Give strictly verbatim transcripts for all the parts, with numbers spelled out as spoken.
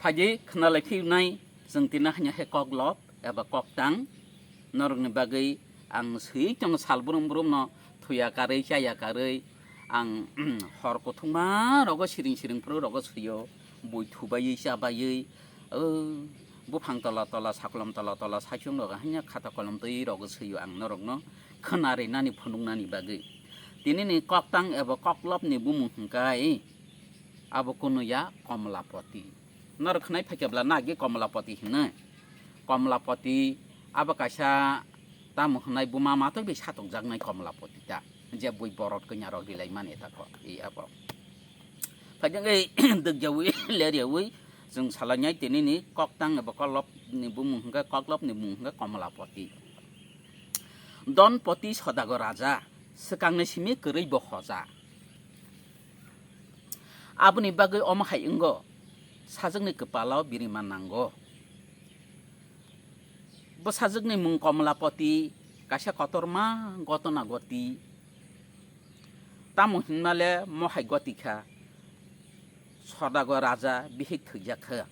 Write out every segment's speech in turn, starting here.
Phaidi khwnalai phiyunai chwng tini hanya khe koklop eba koktang norokni bagwi ang swi tongo sal brum brum no thuya karwi chaya karwi ang hor kuthukma rogo siring siring phuru rogo swio bui thubaiwi chabaiwi o buphang tola tola sakolom tola tola saichung rogo hanya khata kolom twi rogo swio ang norokno khwna rinani phunuknani bagwi. Tinini koktang eba koklopni bumung hwnkhe abo kunu ya Komlapoti. Norok khwnai phaikhe bwla nagi Komlapoti hwnwi. Komlapoti abo kaisa tamo hwnai buma matwi bai satokjaknai Komlapoti ta. Je bui borot kanya rok rilai mani ta kho. I abo. Phaikhe dwkjawi leryawi chwng salainai tinini koktang eba koklopni bumung hwnkhe koklopni bumung hwnkhe Komlapoti. Donpoti Sodago raja swkangni simi kwrwi bo hoja. Aboni bagwi omo hai wngo, sajwkni kwpalo birima nango. Bo sajwkni mung Komlapoti, kaisa kotorma gotona goti. Tamo hinmale mohai goti kha, Sodago raja bihik thwijak kha.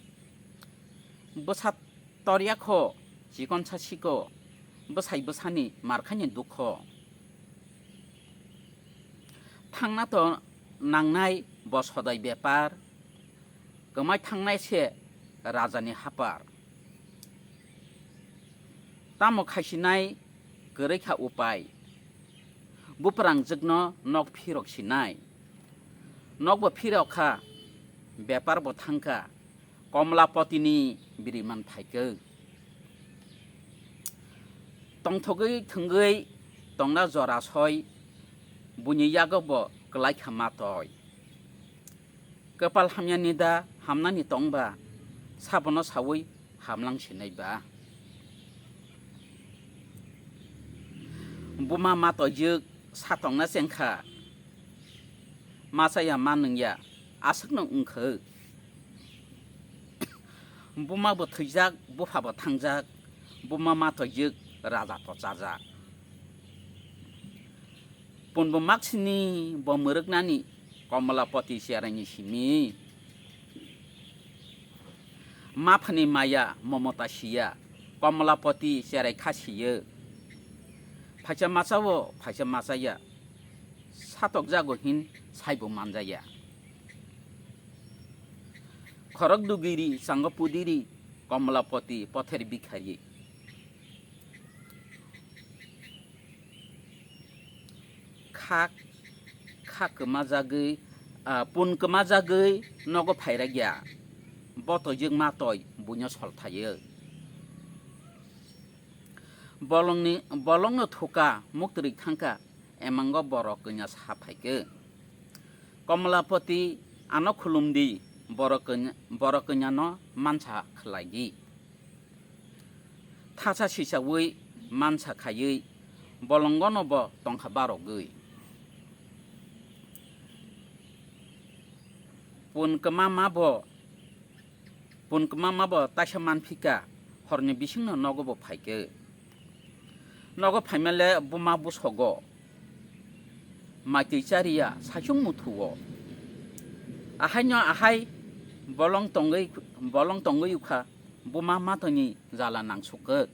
Bwsa torya kho, chikon sa siko, bwsai bwsani markhaini dukho. Thangna to nangnai bo sodai bepar, kwmai thangnai se rajani hapar. Tamo khaisinai kwrwi kha upai, buprangjwkno nok phirok sinai. Nokbo phirok kha, bepar bo thangkha, Komlapotini biriman phaikhe. Tongthogwi thwngwi tongna jora soi, buini yago bo kwlai kha matoi. Kwpal hamyani da hamnani tongba, sabono sawi hamlang sinai ba. Buma matoijwk sa tongna chengkha, machaya ma nungya, aswkno wngkha. Buma bo thwijak, bupha bo thangjak, buma matoijwk raja to chajak. Punbo maksini bo mwrwknani Komlapoti cheraini simi. Maphani maya momota siya, Komlapoti cherai kha siyo. Phaisa machao, phaisa machaya, satokjago hin saibo manjaya. Khorok dugiri, chango pudiri, Komlapoti pother bikhari. Kha, kha kwmajagwi, ah, pun kwmajagwi nogo phairakya. Botoijwk matoi buino solthaio. Bolongni, bolongno thuka, muktwrwi thangkha, emango borok kanya sa phaikhe. Komlapoti ano khulumdi, borok kanya, borok kanyano mansa khlaidi. Thasa sisawi mansa khaiwi bolongono bo tongkha barogwi. Pun kwma ma bo, pun kwma ma bo taisa manphika, horni bisingno nogo bo phaikhe. Nogo phaimale buma busogo. Maitwi chariya saichung muthuo. Ahaino ahai bolong tongwi, bolong tongwi ukha buma matoni jala nangsukhe.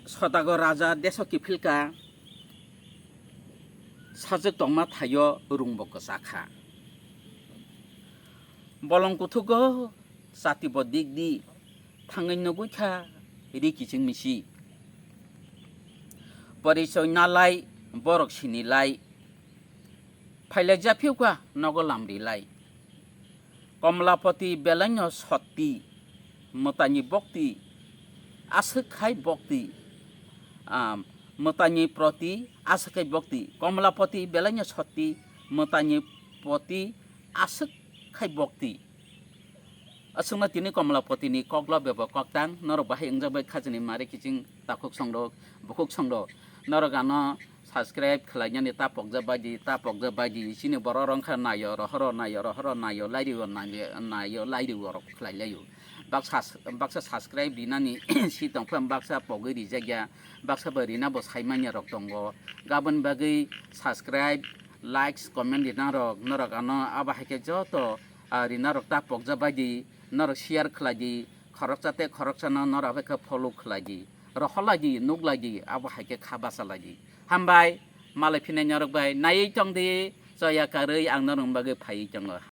Sodago raja deso kiphilka sajwk tongma thaio rungbo kwchakha. Bolong kuthugo chati bo dik di, thangwi nugwi kha ri kiching misi. Porichoi nalai, borok sinilai, phailai japhiukha nogo lamrilai. Komlapoti belaino sotti, mwtaini bokti, aswk khai bokti, ah, mwtaini proti aswk khai bokti. Komlapoti belaino sotti, mwtaini proti aswk khai bokti. Aswkno tini Komlapotini koklo bebo koktang, norok bahai wngjak bai khajani mari kiching takhuk songrok, bukhuk songrok. Norok ano subscribe khlainani ta pokjak baidi, ta pokjak baidi, chini borok rok wngkha nayo, rohoro nayo, rohoro nayo, lairio nayo, nayo, lairio rok khlai laio. Baksa, baksa subscribe rinani si tongphai baksa pogwi rijak ya, baksa bai rina bo saimanya rok tongo. Gabon bagwi subscribe, likes, comment rinarok, norok ano abo hai khe joto, ah, rinarok ta pokja bai di, norok share khlai di, khoroksa tei khoroksano norok abo khe follow khlai di, rohor lai di, nuk lai di, abo hai khe kha bacha lai di. Hambai, malai phinai norok bai naiwi tong di, choya karwi ang norok bagwi phaiwi tongo.